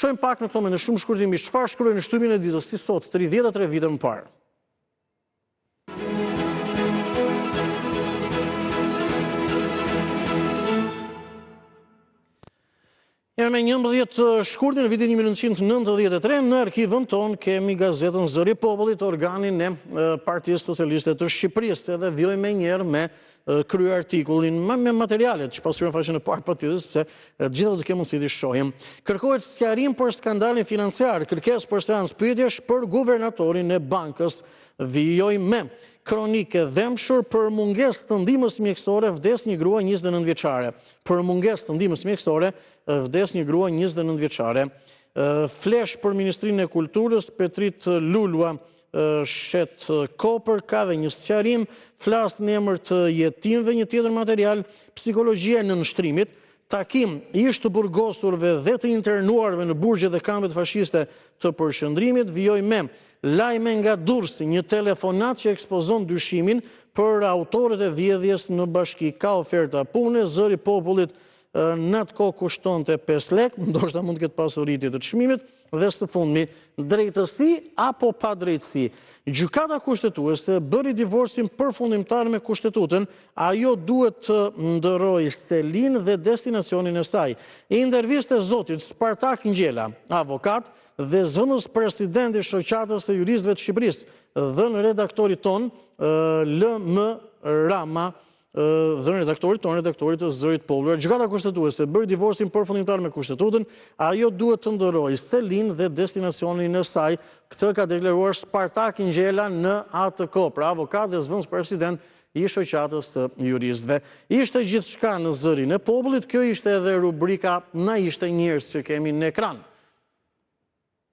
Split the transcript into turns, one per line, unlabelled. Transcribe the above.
Shohim pak në këto momente shumë shkurtimisht çfarë shkruhej në shtypin e ditës si sot 33 vite më parë. Jemi me 11 shkurtin e vitit 1993, në arkivën tonë kemi gazetën Zëri i Popullit, organin e Partisë Socialiste të Shqipërisë, edhe vijojmë menjëherë me kryeartikullin, me materialet që pasqyrojnë faqen e parë patjetër, sepse të gjitha do të kemi mundësi t'i shohim. Kërkohet sqarim për skandalin financiar, kërkesë për seancë pyetjesh për guvernatorin e bankës. Vijojmë me kronikë e dhembshur për mungesë të ndihmës mjekësore vdes një grua 29 vjeçare. Për mungesë të ndihmës mjekësore vdes një grua 29 vjeçare. Flesh për Ministrinë e Kulturës Petrit Lulua shet kopër, ka dhe një sqarim, flas në emër të jetimëve, një tjetër material, psikologjia e nënshtrimit, takim i ish të burgosurve dhe të internuarve në burgjet dhe kampet fashiste të përqendrimit, vijojmë me lajme nga Durrësi, një telefonatë që ekspozon dyshimin për autorët e vjedhjes në bashki, ka oferta pune, Zëri i Popullit në atë kohë kushtonte 5 lekë, ndoshta mund të ketë pasur rritje të çmimit, dhe së fundmi, drejtësi apo padrejtësi. Gjykata Kushtetuese bëri divorcin përfundimtar me Kushtetutën, ajo duhet të ndërrojë selinë dhe destinacionin e saj. Intervistë e zotit Spartak Ngjela, avokat dhe zëvendëspresident i Shoqatës së Juristëve të Shqipërisë, dhënë redaktorit tonë, L.M. Rama, dhënë redaktorit tonë, redaktorit të Zërit të Popullit. Gjykata Kushtetuese bëri divorcin përfundimtar me Kushtetutën, ajo duhet të ndërrojë selinë dhe destinacionin e saj. Këtë ka deklaruar Spartak Ngjela në atë kohë, pra avokat dhe zëvendëspresident i Shoqatës së Juristëve. Ishte gjithçka në Zërin e Popullit, kjo ishte edhe rubrika Na ishte njerëz që kemi në ekran.